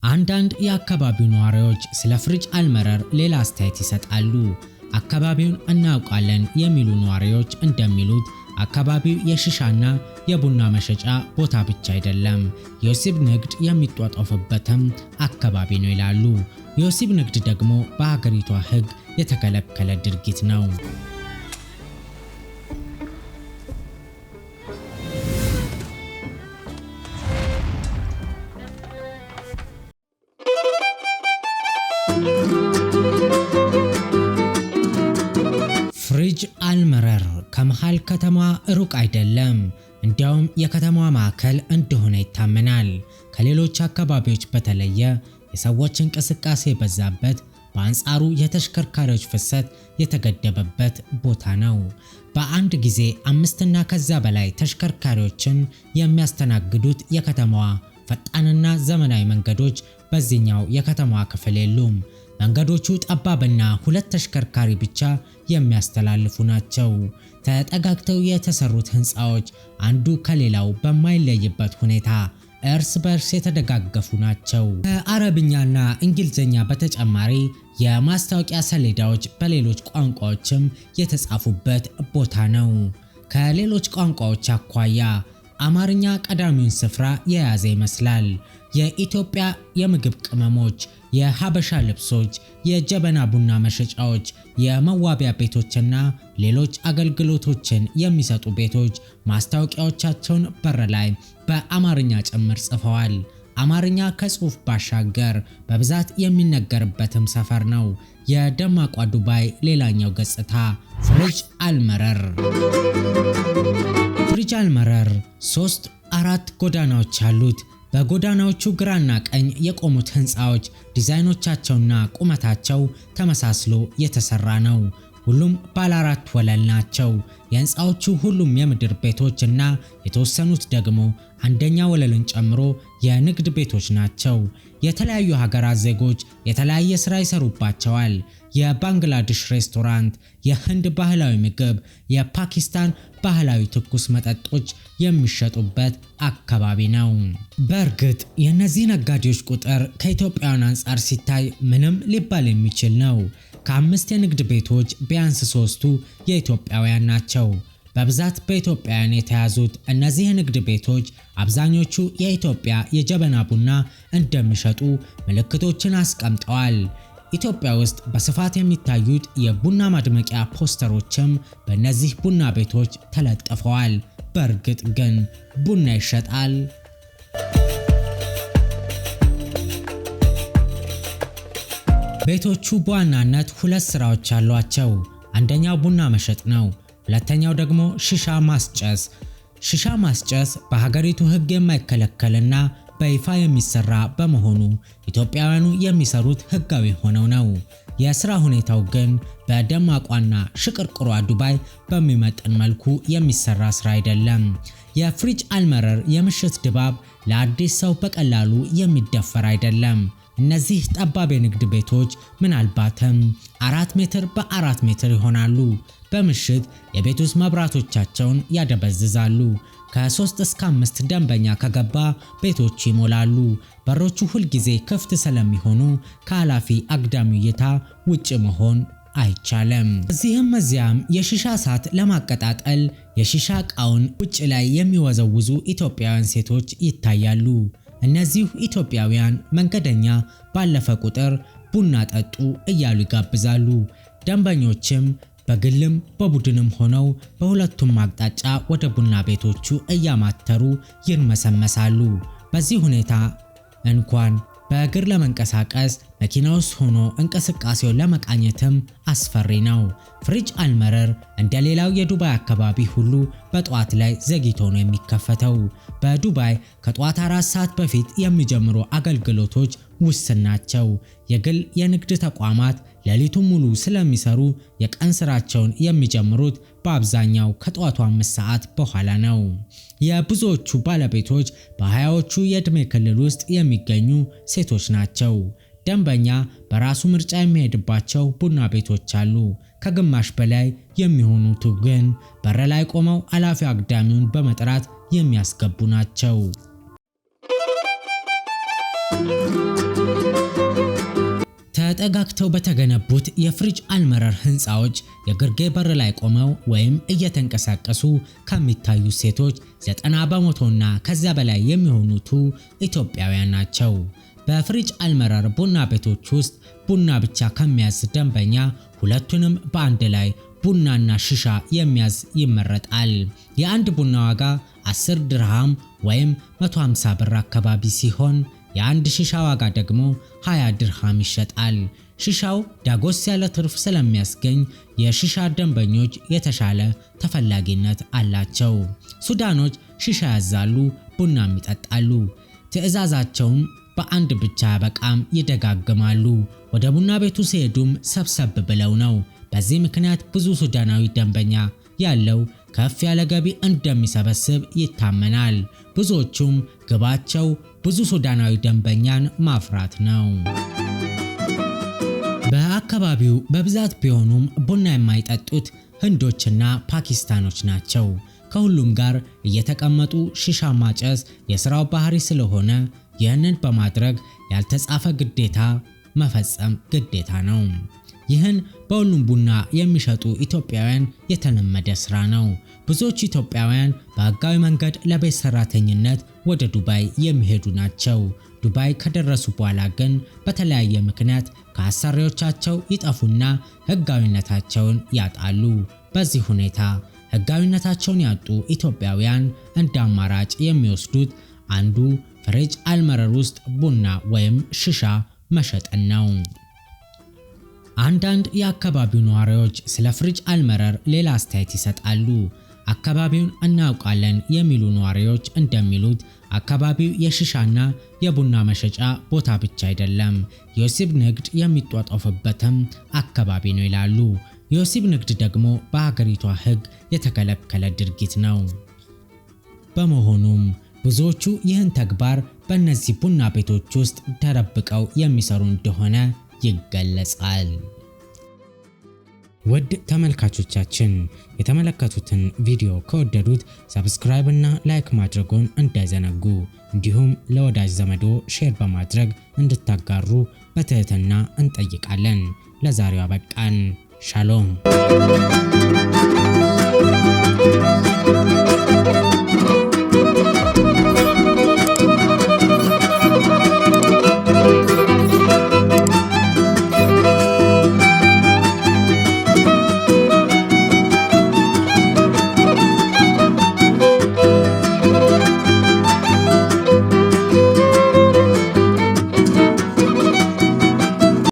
አንዳንድ የአካባቢው ነዋሪዎች ስለ ፍሪጅ አልመረር ሌላ አስተያየት ይሰጣሉ። አካባቢውን እናውቃለን የሚሉ ነዋሪዎች እንደሚሉት አካባቢው የሺሻና የቡና መሸጫ ቦታ ብቻ አይደለም፣ የወሲብ ንግድ የሚጧጧፍበትም አካባቢ ነው ይላሉ። የወሲብ ንግድ ደግሞ በሀገሪቷ ሕግ የተከለከለ ድርጊት ነው። ፍሪጅ አልመረር ከመሃል ከተማ ሩቅ አይደለም። እንዲያውም የከተማዋ ማዕከል እንደሆነ ይታመናል። ከሌሎች አካባቢዎች በተለየ የሰዎች እንቅስቃሴ የበዛበት፣ በአንጻሩ የተሽከርካሪዎች ፍሰት የተገደበበት ቦታ ነው። በአንድ ጊዜ አምስትና ከዚያ በላይ ተሽከርካሪዎችን የሚያስተናግዱት የከተማዋ ፈጣንና ዘመናዊ መንገዶች በዚህኛው የከተማዋ ክፍል የሉም። መንገዶቹ ጠባብና ሁለት ተሽከርካሪ ብቻ የሚያስተላልፉ ናቸው። ተጠጋግተው የተሰሩት ህንፃዎች አንዱ ከሌላው በማይለይበት ሁኔታ እርስ በርስ የተደጋገፉ ናቸው። ከአረብኛና እንግሊዝኛ በተጨማሪ የማስታወቂያ ሰሌዳዎች በሌሎች ቋንቋዎችም የተጻፉበት ቦታ ነው። ከሌሎች ቋንቋዎች አኳያ አማርኛ ቀዳሚውን ስፍራ የያዘ ይመስላል። የኢትዮጵያ የምግብ ቅመሞች፣ የሀበሻ ልብሶች፣ የጀበና ቡና መሸጫዎች፣ የመዋቢያ ቤቶችና ሌሎች አገልግሎቶችን የሚሰጡ ቤቶች ማስታወቂያዎቻቸውን በር ላይ በአማርኛ ጭምር ጽፈዋል። አማርኛ ከጽሑፍ ባሻገር በብዛት የሚነገርበትም ሰፈር ነው። የደማቋ ዱባይ ሌላኛው ገጽታ ፍሪጅ አልመረር። ፍሪጅ አልመረር 3 4 ጎዳናዎች አሉት። በጎዳናዎቹ ግራና ቀኝ የቆሙት ህንፃዎች ዲዛይኖቻቸውና ቁመታቸው ተመሳስሎ የተሰራ ነው። ሁሉም ባለ አራት ወለል ናቸው። የህንፃዎቹ ሁሉም የምድር ቤቶች እና የተወሰኑት ደግሞ አንደኛ ወለልን ጨምሮ የንግድ ቤቶች ናቸው። የተለያዩ ሀገራት ዜጎች የተለያየ ስራ ይሰሩባቸዋል። የባንግላዴሽ ሬስቶራንት፣ የህንድ ባህላዊ ምግብ፣ የፓኪስታን ባህላዊ ትኩስ መጠጦች የሚሸጡበት አካባቢ ነው። በእርግጥ የእነዚህ ነጋዴዎች ቁጥር ከኢትዮጵያውያን አንጻር ሲታይ ምንም ሊባል የሚችል ነው። ከአምስት የንግድ ቤቶች ቢያንስ ሶስቱ የኢትዮጵያውያን ናቸው። በብዛት በኢትዮጵያውያን የተያዙት እነዚህ የንግድ ቤቶች አብዛኞቹ የኢትዮጵያ የጀበና ቡና እንደሚሸጡ ምልክቶችን አስቀምጠዋል። ኢትዮጵያ ውስጥ በስፋት የሚታዩት የቡና ማድመቂያ ፖስተሮችም በእነዚህ ቡና ቤቶች ተለጥፈዋል። በእርግጥ ግን ቡና ይሸጣል? ቤቶቹ በዋናነት ሁለት ስራዎች አሏቸው። አንደኛው ቡና መሸጥ ነው። ሁለተኛው ደግሞ ሺሻ ማስጨስ። ሺሻ ማስጨስ በሀገሪቱ ሕግ የማይከለከልና በይፋ የሚሰራ በመሆኑ ኢትዮጵያውያኑ የሚሰሩት ሕጋዊ ሆነው ነው። የስራ ሁኔታው ግን በደማቋና ሽቅርቅሯ ዱባይ በሚመጥን መልኩ የሚሰራ ስራ አይደለም። የፍሪጅ አልመረር የምሽት ድባብ ለአዲስ ሰው በቀላሉ የሚደፈር አይደለም። እነዚህ ጠባብ የንግድ ቤቶች ምናልባትም 4 ሜትር በ4 ሜትር ይሆናሉ። በምሽት የቤት ውስጥ መብራቶቻቸውን ያደበዝዛሉ። ከ3 እስከ 5 ደንበኛ ከገባ ቤቶቹ ይሞላሉ። በሮቹ ሁልጊዜ ክፍት ስለሚሆኑ ከኃላፊ አግዳሚ እይታ ውጭ መሆን አይቻልም። እዚህም እዚያም የሺሻ እሳት ለማቀጣጠል የሺሻ ዕቃውን ውጭ ላይ የሚወዘውዙ ኢትዮጵያውያን ሴቶች ይታያሉ። እነዚሁ ኢትዮጵያውያን መንገደኛ ባለፈ ቁጥር ቡና ጠጡ እያሉ ይጋብዛሉ። ደንበኞችም በግልም በቡድንም ሆነው በሁለቱም አቅጣጫ ወደ ቡና ቤቶቹ እያማተሩ ይርመሰመሳሉ። በዚህ ሁኔታ እንኳን በእግር ለመንቀሳቀስ መኪና ውስጥ ሆኖ እንቅስቃሴውን ለመቃኘትም አስፈሪ ነው። ፍሪጅ አልመረር እንደ ሌላው የዱባይ አካባቢ ሁሉ በጠዋት ላይ ዘግይቶ ነው የሚከፈተው። በዱባይ ከጠዋት 4 ሰዓት በፊት የሚጀምሩ አገልግሎቶች ውስን ናቸው። የግል የንግድ ተቋማት ሌሊቱን ሙሉ ስለሚሰሩ የቀን ስራቸውን የሚጀምሩት በአብዛኛው ከጠዋቱ 5 ሰዓት በኋላ ነው። የብዙዎቹ ባለቤቶች በ20ዎቹ የዕድሜ ክልል ውስጥ የሚገኙ ሴቶች ናቸው። ደንበኛ በራሱ ምርጫ የሚሄድባቸው ቡና ቤቶች አሉ። ከግማሽ በላይ የሚሆኑት ግን በር ላይ ቆመው አላፊ አግዳሚውን በመጥራት የሚያስገቡ ናቸው። ተጠጋግተው በተገነቡት የፍሪጅ አልመረር ህንፃዎች የግርጌ በር ላይ ቆመው ወይም እየተንቀሳቀሱ ከሚታዩ ሴቶች 90%ና ከዚያ በላይ የሚሆኑቱ ኢትዮጵያውያን ናቸው። በፍሪጅ አልመረር ቡና ቤቶች ውስጥ ቡና ብቻ ከሚያዝ ደንበኛ ሁለቱንም በአንድ ላይ ቡናና ሽሻ የሚያዝ ይመረጣል። የአንድ ቡና ዋጋ 10 ድርሃም ወይም 150 ብር አካባቢ ሲሆን የአንድ ሽሻ ዋጋ ደግሞ 20 ድርሃም ይሸጣል። ሽሻው ዳጎስ ያለ ትርፍ ስለሚያስገኝ የሽሻ ደንበኞች የተሻለ ተፈላጊነት አላቸው። ሱዳኖች ሽሻ ያዛሉ፣ ቡናም ይጠጣሉ። ትዕዛዛቸውም በአንድ ብቻ በቃም ይደጋግማሉ። ወደ ቡና ቤቱ ሲሄዱም ሰብሰብ ብለው ነው። በዚህ ምክንያት ብዙ ሱዳናዊ ደንበኛ ያለው ከፍ ያለ ገቢ እንደሚሰበስብ ይታመናል። ብዙዎቹም ግባቸው ብዙ ሱዳናዊ ደንበኛን ማፍራት ነው። በአካባቢው በብዛት ቢሆኑም ቡና የማይጠጡት ህንዶችና ፓኪስታኖች ናቸው። ከሁሉም ጋር እየተቀመጡ ሽሻ ማጨስ የስራው ባህሪ ስለሆነ ይህንን በማድረግ ያልተጻፈ ግዴታ መፈጸም ግዴታ ነው። ይህን በሁሉም ቡና የሚሸጡ ኢትዮጵያውያን የተለመደ ስራ ነው። ብዙዎቹ ኢትዮጵያውያን በህጋዊ መንገድ ለቤት ሰራተኝነት ወደ ዱባይ የሚሄዱ ናቸው። ዱባይ ከደረሱ በኋላ ግን በተለያየ ምክንያት ከአሰሪዎቻቸው ይጠፉና ህጋዊነታቸውን ያጣሉ። በዚህ ሁኔታ ህጋዊነታቸውን ያጡ ኢትዮጵያውያን እንደ አማራጭ የሚወስዱት አንዱ ፍሪጅ አልመረር ውስጥ ቡና ወይም ሽሻ መሸጥን ነው። አንዳንድ የአካባቢው ነዋሪዎች ስለ ፍሪጅ አልመረር ሌላ አስተያየት ይሰጣሉ። አካባቢውን እናውቃለን የሚሉ ነዋሪዎች እንደሚሉት አካባቢው የሽሻና የቡና መሸጫ ቦታ ብቻ አይደለም፣ የወሲብ ንግድ የሚጧጧፍበትም አካባቢ ነው ይላሉ። የወሲብ ንግድ ደግሞ በሀገሪቷ ሕግ የተከለከለ ድርጊት ነው። በመሆኑም ብዙዎቹ ይህን ተግባር በእነዚህ ቡና ቤቶች ውስጥ ተደብቀው የሚሰሩ እንደሆነ ይገለጻል። ውድ ተመልካቾቻችን የተመለከቱትን ቪዲዮ ከወደዱት subscribe እና like ማድረጎን እንዳይዘነጉ፣ እንዲሁም ለወዳጅ ዘመዶ share በማድረግ እንድታጋሩ በትህትና እንጠይቃለን። ለዛሬው አበቃን። ሻሎም።